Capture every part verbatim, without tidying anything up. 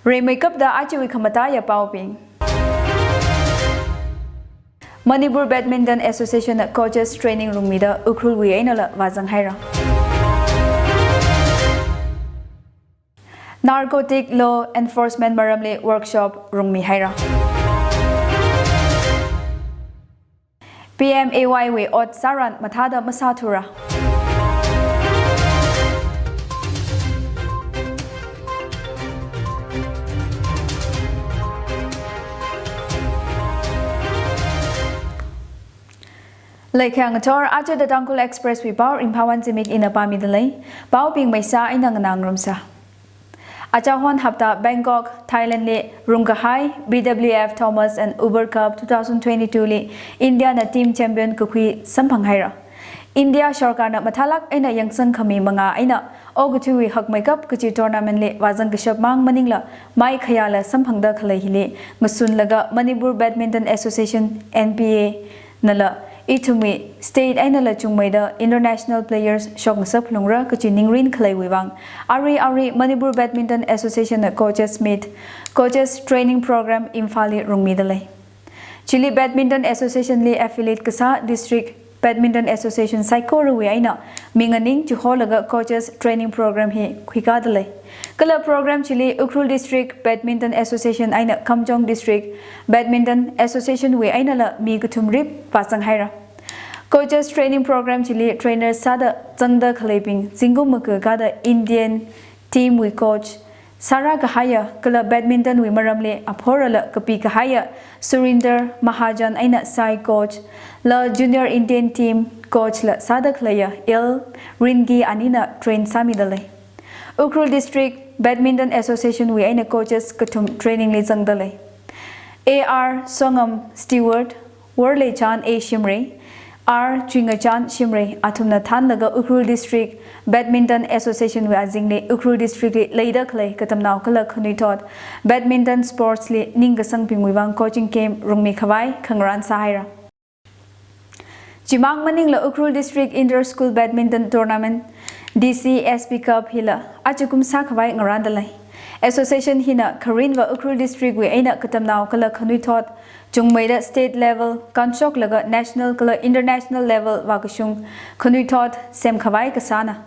Rimeikapta ajawui khamataiya paobing. Manipur Badminton Association na coaches training rungmida Ukhrulwui einala vāzang haira. Narcotic law enforcement maramli workshop rungmi haira. P M A Y wui ot sāran mathāda masāthura. Leikhyang thor aja The Tangkhul Express wui pao Ringphāwon Zimik ina pāmida lei. Paobing maisa eina nganā ngarumsa. Achahon hapta Bangkok, Thailand li rungkahai B W F Thomas and Uber Cup two thousand twenty-two li India na team champion kakhui samphang haira. India sorkarna mathālāk eina yangsang khami mangā eina okathuiwui hakmeikap kachi tournament li vāzang kashap mang maningla mai khayāla samphangda khalei hili ngasunlaga Manipur Badminton Association, N B A, nala ithumwui state einala chungmeida international players shokngasakphalungra kachi ningrin khaleiwui vang, arui arui Manipur Badminton Association na coaches meet, coaches training program Imphal li rungmida lei. Chili Badminton Association li affiliate kasā district badminton association saikorawui eina minganing chiholaga coaches training program hi khuikāda lei. Kala program chili Ukhrul District Badminton Association eina Kamjong District Badminton Association wui einala mi kathum rip vāzang haira. Coaches training program chili trainer sāda zangda khaleibing zingkum makakada Indian team wui coach sārā kahaiya kala badminton wui maramli aphorala kapi kahaiya Surinder Mahajan eina side coach la junior Indian team coach la sāda khaleiya L Ringi anina train sāmida lei. Ukhrul District Badminton Association wui eina coaches kathum training li zangda lei. A R Songam Stewart, Worleichan A Shimray, R Chuingachan Shimray athumna thānlaga Ukhrul District Badminton Association wui azingli Ukhrul District li leida khalei katamnao kala khanuithot badminton sports li ningkasangbingwui vang coaching camp rungmi khavai khangarān sāhaira. Chimang maningla Ukhrul District Inter School Badminton Tournament, D C S B Cup hila ajakum sākhavai ngarānda lei. Association hina kharinva Ukhrul District wui eina katamnao kala khanuithot chungmeida state level kanshoklaga national kala international level vākashung khanuithot semkhavai kasāna.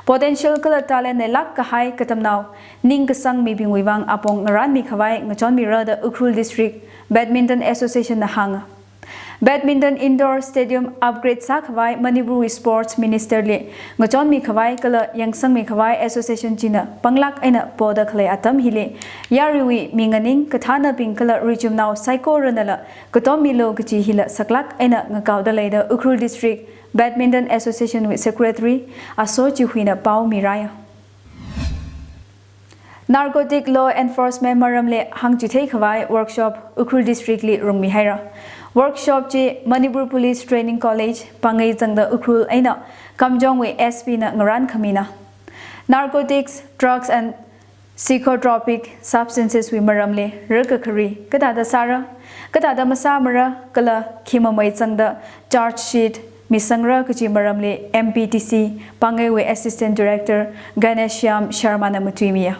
Potential kala talent leilāk kahai katamnao ningkasang mibingwui vang apong ngarānmi khavai ngachonmira da Ukhrul District Badminton Association na hānga. Badminton Indoor Stadium upgrade sākhavai Manipurwui Sports Minister li ngachonmi khavai kala yangsangmi khavai association china panglāk eina poda khalei atam hili, yaruiwui minganing kathānabing kala richumnao saikoranala katommilu kachi hila saklāk eina ngakaoda lei da Ukhrul District Badminton Association wui Secretary Aso Chihuina pao miraya. Narcotic law enforcement maramli hāngchithei khavai workshop Ukhrul District li rungmi haira. Workshop chi Manipur Police Training College, Pangei zangda Ukhrul eina Kamjongwui S P na ngarān khamina. Narcotics, drugs and psychotropic substances wui maramli rarkakhari kathāda sāra, kathāda masāmara kala khi mamei zangda charge sheet misangra kachi maramli M P T C Pangeiwui Assistant Director Ghanshyam Sharma na matuimiya.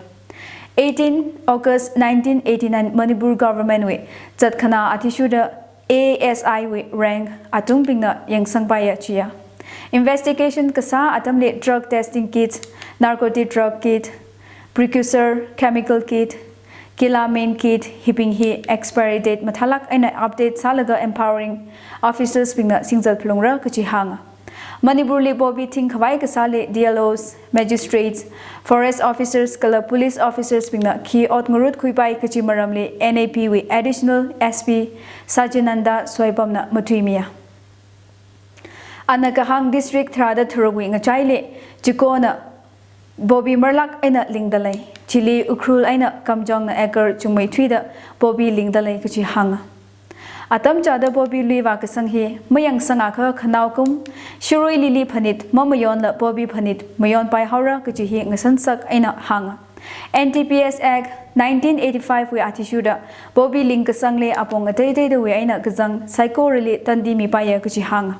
Eighteen August nineteen eighty-nine Manipur Government wui zatkhanā athishurda A S I wui rank atungbingna yangsangpaiya chiya. Investigation kasā atamli drug testing kits, narcotic drug kit, precursor chemical kit, Kilamin kit hibing hi expiry date mathālāk eina update sālaga empowering officers bingna singzat phalungra kachi hānga. Manipurli poppy thing khavai kasāli D L Os, magistrates, forest officers kala police officers bingna khi ot ngarut khuipai kachi maramli N A P wui Additional S P Sajinanda Soipamna matuimiya. Ana kahāng district tharāda tharukwui ngachaili chikona poppy marlāk eina lingda lei. Chili Ukhrul eina Kamjongna acre chungmeithuida poppy lingda lei kachi hānga. Atam chāda poppy lui vākasang hi mayangsangakha khanaokum shirui lili phanit mamayonla poppy phanit mayonpai haora kachi hi ngasansak eina hānga. N D P S Act nineteen eighty-five wui athishurda poppy lingkasangli apong ateiteidawui eina kazang saikorali tandi mipaiya kachi hānga.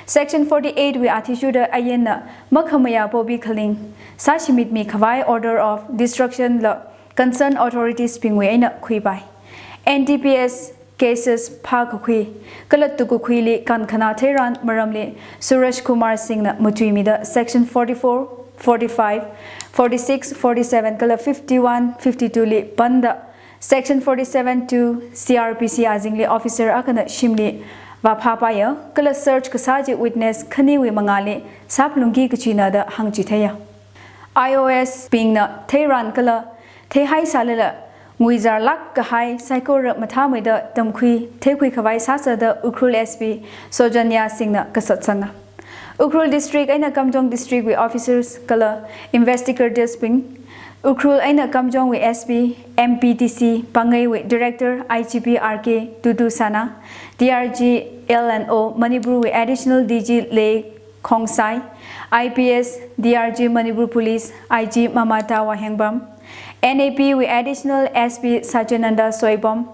Section forty-eight wui athishurda ainna makhamayā poppy khaling sāshimitmi khavai order of destruction la concerned authorities bingwui eina khuipai. N D P S cases phākakhui kala tukkakhuili kankhana theiran maramli Suresh Kumar Singh na matuimida section forty-four, forty-five, forty-six, forty-seven kala fifty-one, fifty-two li panda section forty-seven two C R P C azingli officer akhana shimli vāphāpaiya kala search kasā chi witness khaniwui mangāli sāphalungki kachina da hāngchitheiya. I O S bingna theiran kala theihai sālala nguizarlāk kahai saikora mathāmeida tamkhui theikhui khavai sāsa da Ukhrul S P Sojanya Singh na kasatsanga. Ukhrul District eina Kamjong District wui officers kala investigators bing, Ukhrul eina Kamjong wui S P, M P T C Pangei wui Director I G P R K Tutu Sana, D R G L and O Manipur wui Additional D G Lei Khongsai, I P S D R G Manipur Police I G Mamata Wahengbam, N A P wui Additional S P Satyananda Soibom,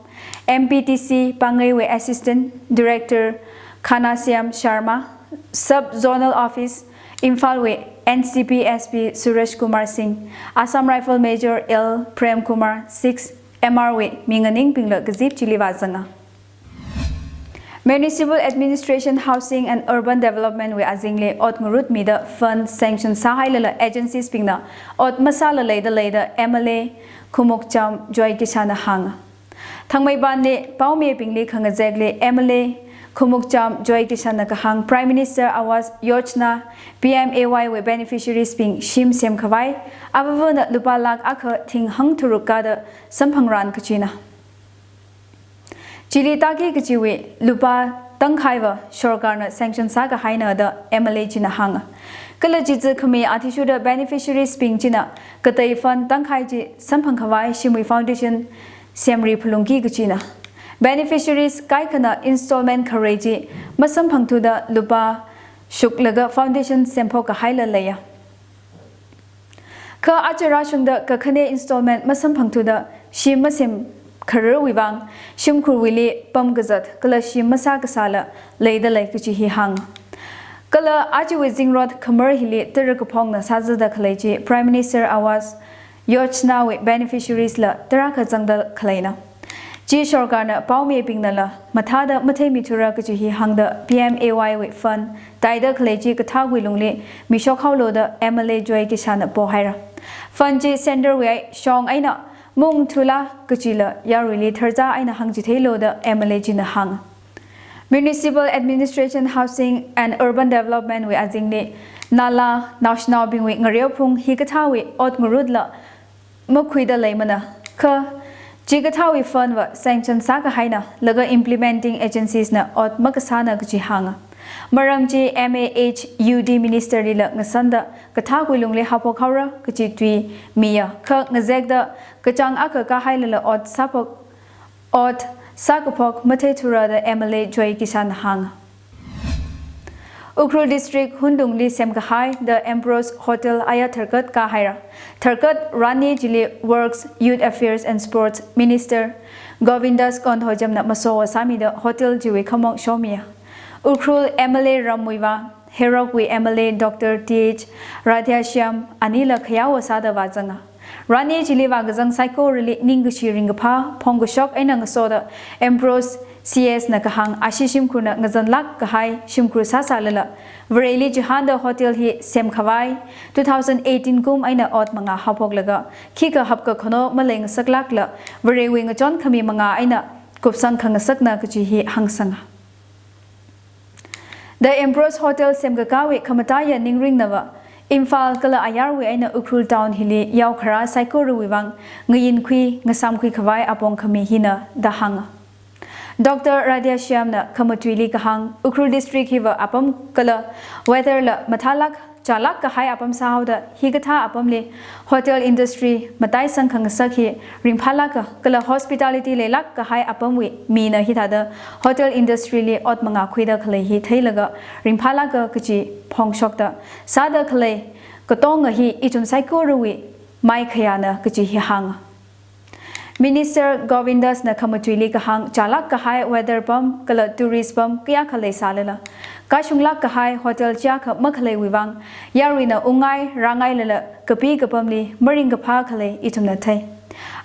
M P T C Pangei wui Assistant Director Khanashyam Sharma, Sub Zonal Office Imphal wui N C P S P Suresh Kumar Singh, Assam Rifle Major L Prem Kumar, six M R wui mi nganingbingla kazip chili vāzanga. Municipal Administration, Housing and Urban Development wui azingli ot ngarutmida fund sanction sāhailala agencies bingna ot masāla leida leida M L A Khumukcham Joy Kishan na hānga. Thangmeibanli paomibingli khangazekli M L A Khumukcham Joy Kishan na kahāng Prime Minister Awas Yojana, P M A Y wui beneficiaries bing shim semkhavai avāvana lupā lakh akha thing hangtharuk kāda samphangranu kachina. Chili tāki kachiwui lupā tangkhaiva sorkarna sanction sākahaina da M L A china hānga. Kala chitsi khami athishurda beneficiaries bing china katei fund tangkhai chi samphangkhavai shimwui foundation semri phalungki kachina. Beneficiaries kaikhana installment kharei chi masamphangthuda lupā shuklaga foundation semphok kahaila leiya. Kha aja rāshungda kakhane installment masamphangthuda shim masemkhararwui vang shimkhurwuili pamkazat kala shim masākasāla leida lei kachi hi hānga. Kala ajawui zingrot khamar hili tara kaphongna sāzada khalei chi Prime Minister Awas Yojana wui beneficiaries la tarākha zangda khaleina. Chi sorkarna paomibingnala mathāda matheimithura kachi hi hāngda P M A Y wui fund taida khalei chi kathāwui lungli mishok haolu da M L A Joy Kishan na pohaira. Fund chi center wui shong eina maungthula kachila yaruili tharza eina hāngchitheilu da M L A china hānga. Municipal Administration, Housing and Urban Development wui azingli nala naoshinaobingwui ngareophung hikathāwui ot ngarutla makhuida leimana. Kha chikathāwui fund va sanction sākahaina laga implementing agencies na ot makasāna kachi hānga. Maram chi M A H U D Minister lila ngasanda kathāwui lungli haophok haora kachi tui miya. Kha ngazekda kachāng akha kāhailala ot sāphok ot sākaphok matheithura da M L A Joy Kishan na hānga. Ukhrul District Hundungli semkahai The Ambrose Hotel aya tharkat kāhaira. Tharkat rani chili Works, Youth Affairs and Sports Minister Govindas Kondi Hojam na masowa sāmida hotel chiwui khamong shomiya. Ukhrul M L A ramwui vā, Herokwui M L A Doctor Th Radheshyam anila khayaowa sāda vāzanga. Rani chili vākazang saikorali ningkashi ringkaphā phongkashok eina ngasoda Ambrose C S na kahāng ashi shimkhurna ngazanlāk kahai shimkhur sāsālala Vareli chihānda hotel hi semkhavai two thousand eighteen kum eina ot mangā haophoklaga khikha hapkakhano maleingasaklākla Varewui ngachonkhami mangā eina kupsang khangasakna kachi hi hāngsanga. The Ambrose Hotel semkakāwui khamataiya ningringnava Imphal kala ayarwui eina Ukhrul town hili yaokharā saikorawui vang ngayinkhui ngasamkhui khavai apong khami hina da hānga. Doctor Radheshyam na khamatuili kahāng Ukhrul district hiva apam kala weather la mathālāk chālāk kahai apam sāhaoda hikathā apamli hotel industry mataisang khangasak hi ringphālāka kala hospitality leilāk kahai apamwui mina hithāda hotel industry li ot mangā khuida khalei hi theilaga ringphālāka kachi phongshokta sāda khalei katonga hi ithum saikorawui mai khayāna kachi hi hānga. Minister Govindas na khamatuili kahāng chālāk kahai weather pam kala tourist pam kayākha leisālala kashunglāk kahai hotel chiyākha makhaleiwui vang yaruina ungngai rāngailala kapi kapamli maringkaphā khalei ithumna thei.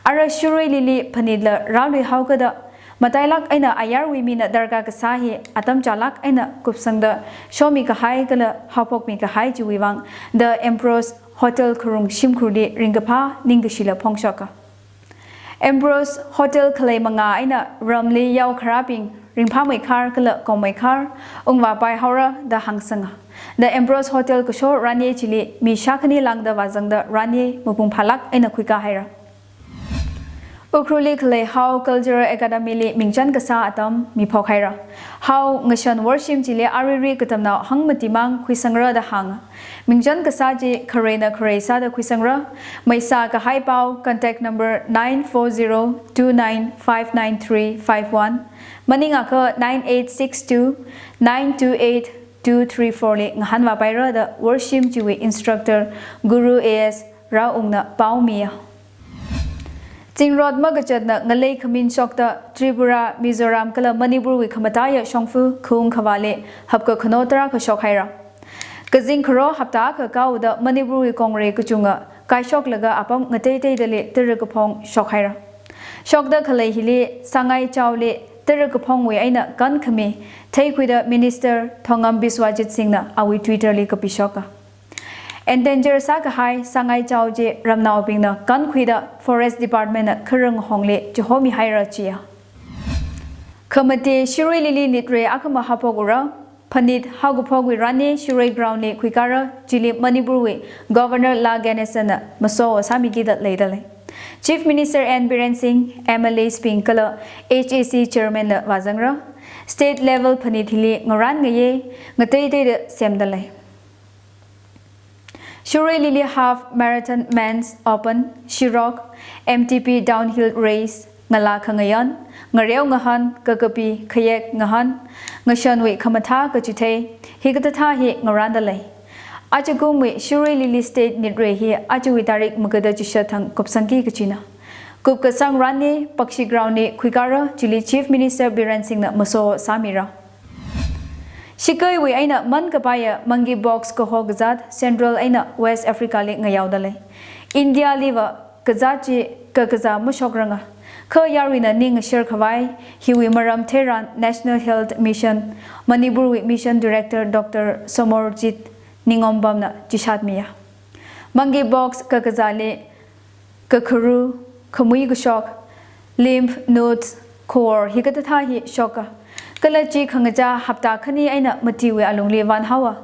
Ara Shirui Lily phanitla rāluihaokada, matailāk eina ayarwui mina darkar kasā hi atam chālāk eina kupsangda shomi kahai kala haophokmi kahai chiwui vang The Ambrose Hotel Kharung shimkhurli ringkaphā ningkashila phongshoka. Ambrose Hotel khalei mangā eina ramli yao kharābing ringphāmeikhar kala kommeikhar ungvāpai haora da hāngsanga. The Ambrose Hotel kasho rani chili mi shākhani lāngda vāzangda rani mapung phālāk eina khuikā haira. Ukhrulli khalei Hao Cultural Academy li mingchan kasā atam miphok haira. Hao ngashan worshim chili aruirui katamnao hangmatimang khuisangra da hānga. Mingchan kasā chi khareina kharei sāda khuisangra. Meisā kahai pao contact number nine four zero two nine five nine three five one, maningakha nine eight six two nine two eight two three four li ngahānvāpaira da worshim chiwui instructor Guru A S Raungna pao miya. Zingrot makachatna ngalei khamin shokta Tripura, Mizoram kala Manipurwui khamataiya shongfa khaung khavāli hapkakhano tarākha shok haira. Kazing kharo hapta akha kaoda Manipurwui kongrei kachunga kaishoklaga apam ngateiteidali tara kaphong shok haira. Shokda khalei hili Sangaichaoli tara kaphongwui eina kankhami theikhuida Minister Thongam Biswajit Singhna awui Twitter li kapishoka. Endanger sākahai Sangaichao chi ramnaobingna kankhuida Forest Department na kharing hongli chihomi haira chiya. Khamate Shirui Lily nitrei akhama haophokura. Phanit haokaphokwui rani Shirui Ground li khuikara, chili Manipurwui Governor La Ganesan na maso sāmikida leidalei. Chief Minister N Biren Singh, M L As bing kala H A C Chairman la vāzangra. State level phanit hili ngarān ngayei ngateiteida semdalei. Shirui Lily Half Marathon Men's Open, Shirok, M T B Downhill Race, ngalā khangayan, ngareo ngahān, kakapi khayek ngahān, ngashanwui khamathā kachithei, hikathā hi ngarāndalei. Ajakumwui Shirui Lily State nitrei hi ajawui tarik magada chishat thang kupsangki kachina. Kupkasang rani Pakshi Ground li khuikara, chili Chief Minister Biren Singh na maso sāmira. Shikeiwui eina mankapaiya monkeypox kaho kazāt Central eina West Africa li ngayaodalei. India liva kazāt chi kakazā mashokrang a. Kha yaruina ning ngashar khavai hiwui maram theiran National Health Mission, Manipurwui Mission Director Doctor Somorjit Ningombam na chishat miya. Monkeypox kakazāli kakharu, khamui kashok, lymph nodes, khor hikathā hi shoka. Kala chi khangachā hapta khani eina matiwui alungli vānhaowa.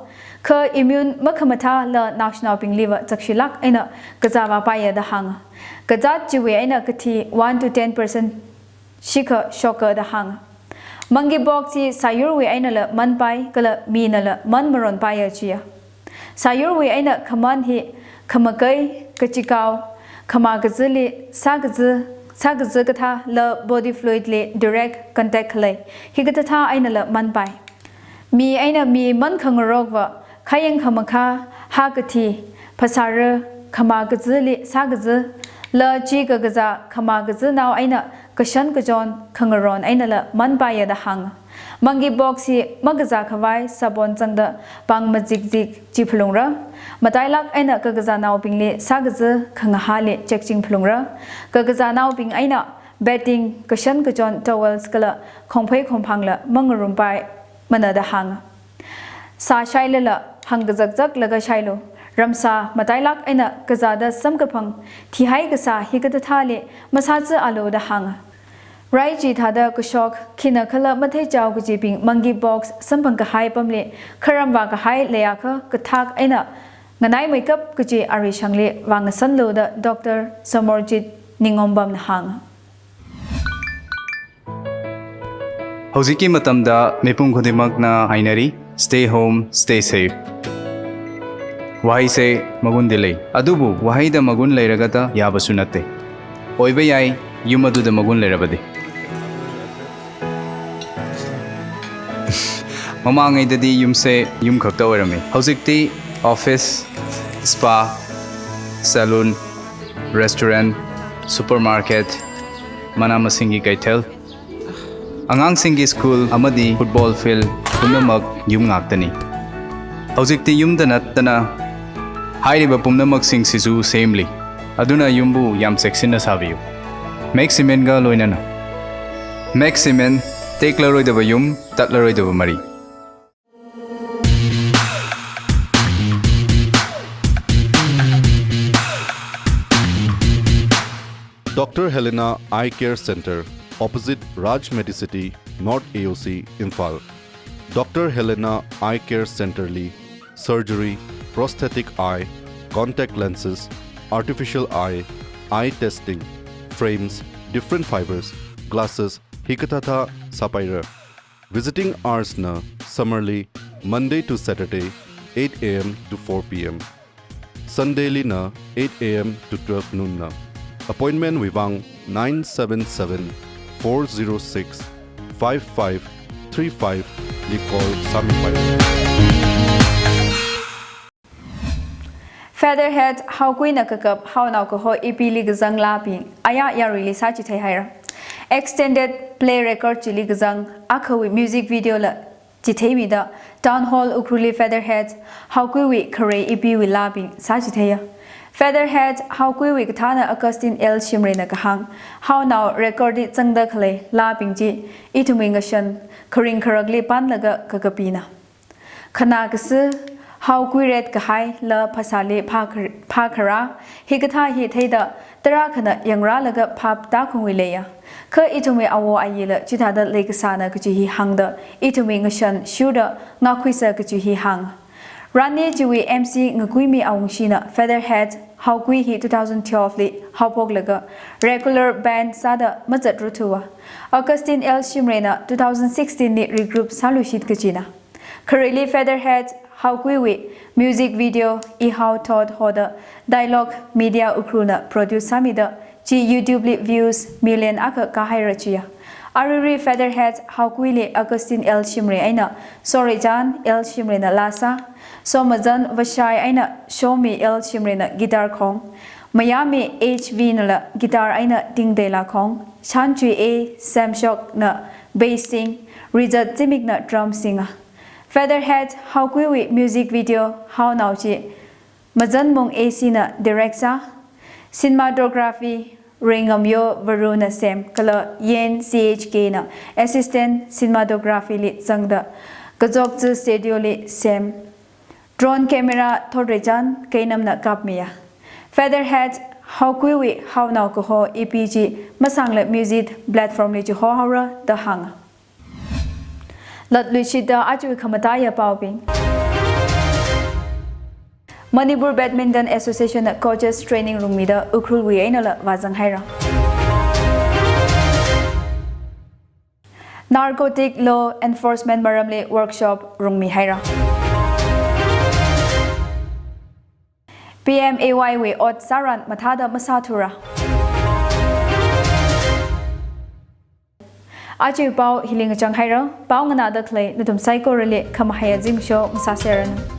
Kha immune makhamathāla naoshinaobingliva chakshilāk eina kazāvāpaiya da hānga. Kazāt chiwui eina kathi one to ten percent shikha shoka da hānga. Monkeypox hi sāyurwui einala manpai, kala minala manmaronpaiya chiya. Sāyurwui eina khaman hi khamakai, kachikao, khamā kazili sākaza, sākaza kathāla body fluid li direct contact khalei, hikathā einala manpai. Mi eina mi mankhangarokva khayang khamakhā, hā kathi, phasāra, khamā kazili sākaza, la chi kakazā khamā kazanao eina kashan kachon khangaron einala manpaiya da hānga. Monkeypox hi makazā khavai sabon zangda pāng mazikzik chi phalungra. Matailāk eina kakazānaobingli sākaza khangahāli chekching phalungra. Kakazānaobing eina bedding, kashan kachon towels kala khongphei khongphangla mangarumpai mana da hānga. Sā shailala hāngkazakzaklaga shailu. Ramsā matailāk eina kazāda samkaphang, thihai kasā hikathāli masāzāalu da hānga. Rai chithāda kashok, khinakhala matheichao kajibing monkeypox samphang kahai apamli kharamvā kahai leiakha kathak eina nganaimeikap kaji arishangli vāngasanlu da Doctor Somorjit Ningombam na hānga. Hꯧjikki matamda mipum khudingmakna hainari, "Stay home, stay safe." Wahaise magundi lei. Adubu wahaida magun leiragada yabasu natte. Oiba yai, yum aduda magun leirabadi. Mamangaidadi yumse yum khakta oirame. Hojikti office, spa, salon, restaurant, supermarket, mana masinggi kaithel, angangsinggi school amadi football field pumnamak yum ngaktani. Hojikti yumda nattana hairiba pumnamaksing sisu semli. Aduna yumbu yam cheksinna sabiyu. Max Cement ga loinana. Max Cement, teklaroidaba yum, tatlaroidaba mari. Doctor Helena Eye Care Center, opposite Raj Medicity, North A O C, Imphal. Doctor Helena Eye Care Center li surgery, prosthetic eye, contact lenses, artificial eye, eye testing, frames, different fibers, glasses, hikathāthā sāpaira. Visiting hours na summer li Monday to Saturday, eight A M to four P M. Sunday li na eight A M to twelve noon na. Appointment wui vang nine seven seven, four zero six, five five three five li call sāmipai. Featherhead, Haokuina kakap Haonao kaho E P li kazang laabing, aya yaruili sāchithei haira. Extended play record chili kazang akhawui music video la chitheimida Town Hall Ukhrulli Featherhead, Haokuiwui kharei E P wui laabing sāchitheiya. Featherhead, Haokuiwui kathāna Augustine L Shimrayna kahāng, Haonao record li zangda khalei laabing chi ithumwui ngashan kharing kharakli panlaga kakapina. Khanā kasā, haokui ret kahai la phasāli phākhar-, phākharā, hikathā hi theida tarākhana yangrālaga phap tākhaungwui leiya. Kha ithumwui awo ayila chithāda leikasāna kachi hi hāngda, ithumwui ngashan shurda ngākhuisa kachi hi hāng. Rani chiwui M C Ngakuimi Awungshina Featherhead, Haokui hi two thousand twelve li haophoklaga regular band sāda mazatruthuwa. Augustine L Shimrayna two thousand sixteen li regroup sāluishit kachina. Khareili Featherhead, Haokuiwui music video Ihao Thot hoda Dialogue Media Ukhrulna produce sāmida, chi YouTube li views million akha kāhaira chiya. Aruirui Featherhead, Haokuili Augustine L Shimray eina Soreichan L Shimrayna laa sā, Somazan Vashai eina Shomi L Shimrayna guitar khong, Mayami H V nala guitar eina tingteila khong, Shanchui A Samshokna bass sing, Rizat Zimikna drum singa. Featherhead, Haokuiwui music video Haonao chi Mazanmung A C na direct sā, cinematography Reingamyo Varuna sem, kala Yen C H K na assistant cinematography li zangda, Kazokzi studio li sem. Drone camera Thotreichan Keinamna kapmiya. Featherhead, Haokuiwui Haonao kaho E P chi masangla music platform li chihohaora da hānga. Latluishitda aja khamataiya paobing. Manipur Badminton Association na coaches training rungmida Ukhrulwui einala vāzang haira. Narcotic law enforcement maramli workshop rungmi haira. P M A Y wui ot sāran mathāda masāthura. Aja pao hili ngachang haira, pao nganāda khalei nathum saikorali khamahaiya zimiksho ngasāseranu.